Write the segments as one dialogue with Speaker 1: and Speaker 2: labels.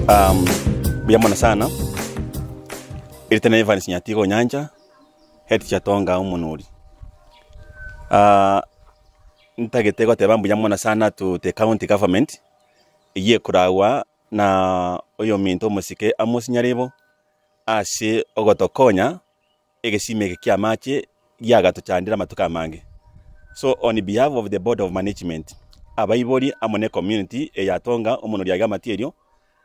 Speaker 1: Mbuya mono sana, erieta ne Evans Nyatigo Onyancha, head teacher Tonga Omonori. Ntagete goteba mbuya mono sana to the county government, eyio ekoragwa na oyominto omosike Amos Nyaribo, ase ogotokonya egesima eke ki'amache giagatochandire amatuko amange. So on behalf of the board of management, abaibori amo ne community eye ya Tonga omonori aiga amatiario,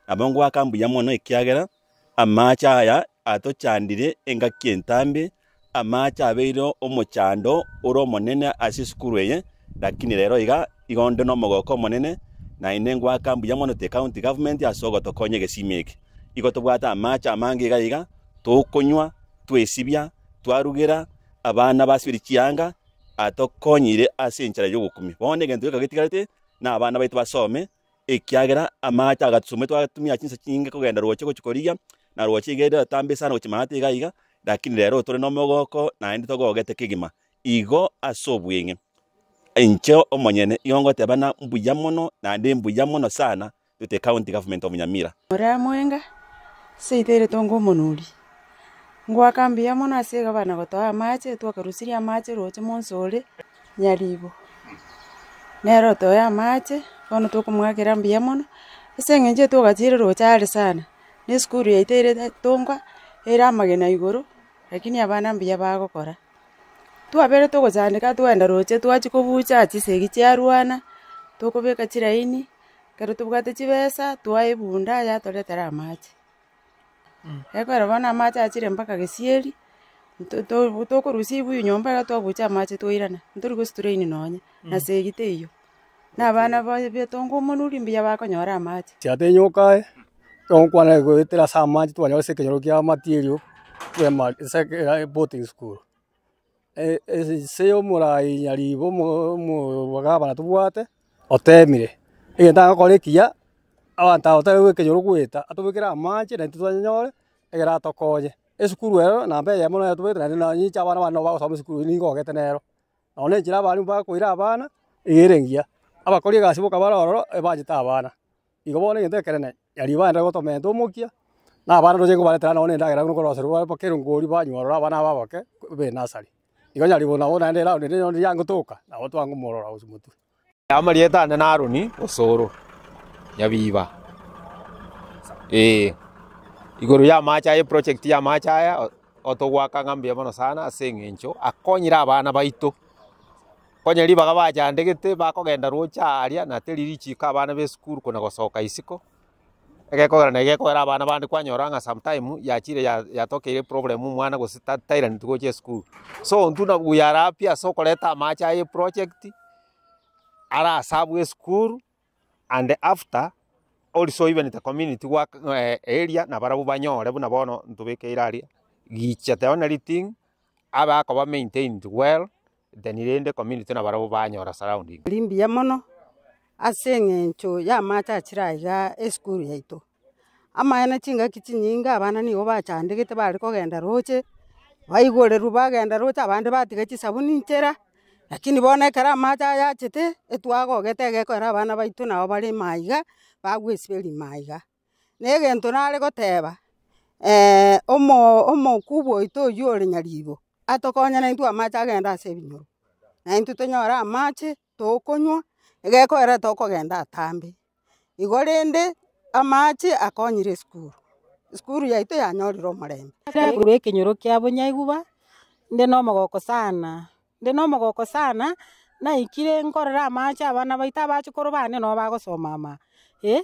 Speaker 1: nabo ngoaka mbuya mono ekiagera amache aya atochandire engaki entambe, amache abeire omochando ore omonene ase esukuru eye, lakini rero iga, igo onde nomogoko omonene, naende ngoaka mbuya mono to the county government ase ogotokonya egesima eke. Igo tobwate amache amange iga iga, tokonywa, twesibia, twarugera abana basiberie chianga, atokonyire ase enchera y'ogokumia. Bono egento geka getigarete, na abana baito basome, ekiagera amache agatusomia twatumia chinsa chinyinge kogenda roche gochia korigia, na roche iga ere atambe sana gochia maate iga iga, lakini rero tore nomogoko naende togogete kegima. Igo ase obweng'e, inche omonyene igo ngoteba ng'a mbuya mono naende mbuya mono sana to the county government of Nyamira.
Speaker 2: Ore amwenga, seito ere tonga omonuri, ngoaka mbuya mono ase egabana gotoa amache, twakarusirie amache roche monsi ore nyaribo. Nere otoe amache, bono tokomoakera mbuya mono, ase eng'encho etwagachire roche are sana, na esukuru yaito ere tonga, ere amagena igoro, lakini abana mbuya bagokora. Twabeire togochandeka twagenda roche twachia kobucha chisegi chiarwana, tokobeka chiraini. Ekero tobwate chibesa, twae ebunda yatoretera amache. Ekero bono amache achire mpaka gesieri, to- to- tokorusia ebuyu nyomba iga twabucha amache twairana, ntori gositrain nonye, na segi teiyo. Na abana ba betonga omonuri mbuya bakonyora amache.
Speaker 3: Chiate nyoka aye, togokwana goetera ase amache twanyora ase ekenyoro kia matirio, primary ase boarding school. Ase omorai nyaribo omogabana tobwate, otemire, egento agokora ekiya, abanto aba tari ekenyoro goeta, atobekere amache naintwe twanyanyore, egere atokonye. Esukuru ero namba eyemo nere tobwate naende nonye inche abana bane nabo bagosoma esukuru eywo nigo ogete nero. Nonya na enchera abalimu bakoira abana, iga ere engiya. Abakori egasi boka bare ororo, ebanchete abana. Igo bono egento ekenene, nyaribo aende gotomenta omokia, na abana ndoche nkobaretera nonye na endagera buna okoroserwa mpaka erongori banywa ororo abana aba abake, be nursery. Igo nyaribo nabo naende eround ende nonye yangotoka, nabo twangomorora gose motwe.
Speaker 4: Amarieta ane na Aroni osoro Nyabiba, ee, igoro y'amache aya eproject y'amache aya otogoaka ng'a mbuya mono sana ase eng'encho akonyire abana baito. Konya ribaga bachandegete bakogenda roche aaria na teri richiko abana b'esukuru kona gosoka isiko, egekogera na egekogera abana bande kwanyora ng'a sometime yachire ya yatokeire eproblem omwana gose ta tairaneti gocha esukuru. So intwe na we are happy ase okoreta amache aya eproject, arasabwe esukuru and after also even the community work area nabarabwo banyore buna bono ntobekeire aria, gicha the only thing abe akoba maintained well. Then rende community nabarabwo banyora surrounding.
Speaker 2: Ri mbuya mono ase eng'encho y'amache achire aiga esukuru yaito. Amaene chingaki chinyinge abana nigo bachandegete bare kogenda roche, baigorerwa bagenda roche abande batiga chisabuni nchera, lakini bono ekero amache aya achete, etwagogete egekogera abana baito nabo bare ime aiga, bagwesiberia ime aiga. Na egento nare goteba, omo omokubwa oito oywo ore nyaribo, atokonye naintwe amache agende ase ebinyoro, naintwe tonyore amache tokonywa, egekoera tokogenda atambe. Igo rende, amache akonyire esukuru, esukuru yaito yanyorire omorembe.
Speaker 5: Korwa ekenyoro kia Bonyaiguba, inde nomogoko sana, inde nomogoko sana, naikire nkorora amache abana baito abachukuru bane nabo bagosoma ama eh,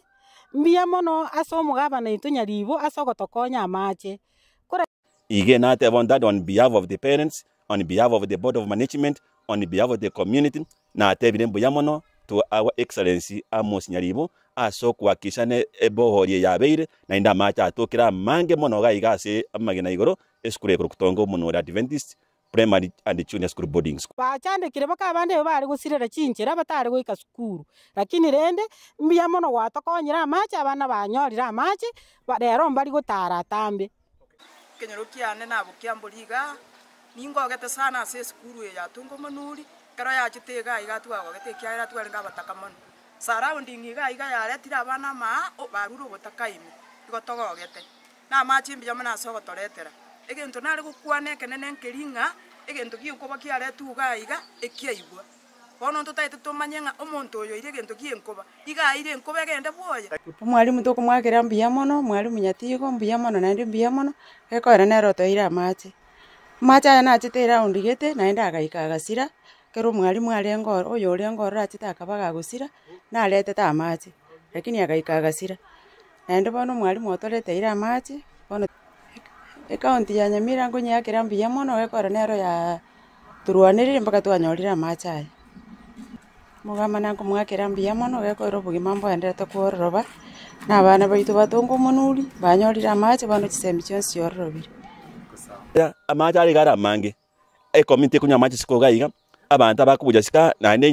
Speaker 5: mbuya mono ase omogabana oito Nyaribo ase ogotokonya amache, kore.
Speaker 1: Iga nateba on that on behalf of the parents, on behalf of the board of management, on behalf of the community, natebire mbuya mono to our excellency Amos Nyaribo ase okohakikisha ne ebohori eye yabeire naende amache atokire amange mono iga iga ase amagena igoro esukuru eye korokwa Tongo Omonore Adventist Primary and Junior School Boarding School.
Speaker 5: Bachandekire boka abande ebe bare gosirera chinchera batare goika sukuru, lakini rende mbuya mono gwatokonyire amache abana banyorire amache, rero mbari gotara atambe.
Speaker 6: Ekenyoro kiane nabokia mbori igaa, ningogete sana ase esukuru eye ya Tunga Omonuri, ekero yachete igaa iga twagogete ekiagera twarenge abataka mono. Surrounding igaa iga yaretire abana amaa barure obotaka ime. Igo togogete, na amache mbuya mono ase ogotoretera. Egento nare gokwana ekenene nkeri ng'a, egento gi'enkoba kiaretwe iga iga, ekiaigwa. Bono ntotaete tomanye ng'a omonto oyo oire egento gi'enkoba, iga aire enkoba egende bwoye.
Speaker 2: Omwalimu tokomwakera mbuya mono, omwalimu Nyatigo mbuya mono naende mbuya mono, gekoera nere otoire amache. Amache aya nachete eround gete naende agaika agasira, ekero omwalimu arenge oro oyo orenge ororo achete akaba gagosira, naretete amache, lakini agaika agasira. Naende bono omwalimu otoreteire amache, bono ecounty ya Nyamira nkonyeakera mbuya mono gekogera nero yaa torwanerire mpaka twanyorire amache aya. Omogambana nkomoakera mbuya mono gekogera obogima mboenderete kwororoba, na abana baito batonge omonuri, banyorire amache bono chisemi chionsi chiororobire.
Speaker 1: Amache are iga are amange, ecommunity ekonywa amache isiko iga iga, abanto abakobucha sika naende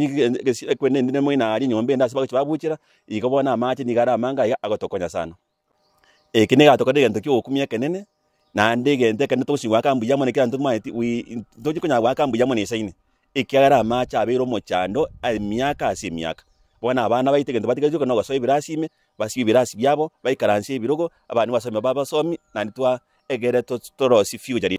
Speaker 1: ekwende ende moino aria enyomba ende ase bagochia babuchera, igo bono amache nigo are amange aiga agotokonya sana. Eke nigo egatokorera egento kia ogokumia ekenene, naende egento ekenene togochia goaka mbuya mono ekero tomaeti we ntochi konyara goaka mbuya mono esaine, ekiagera amache abeire omochando emiaka ase emiaka. Bono abana baito egento batigaretie na ogosoa ebirasi ime, basibie ebirasi biabo, baikaranse ebirogo, abana basome babe abasomi, naende twa egere torosie future.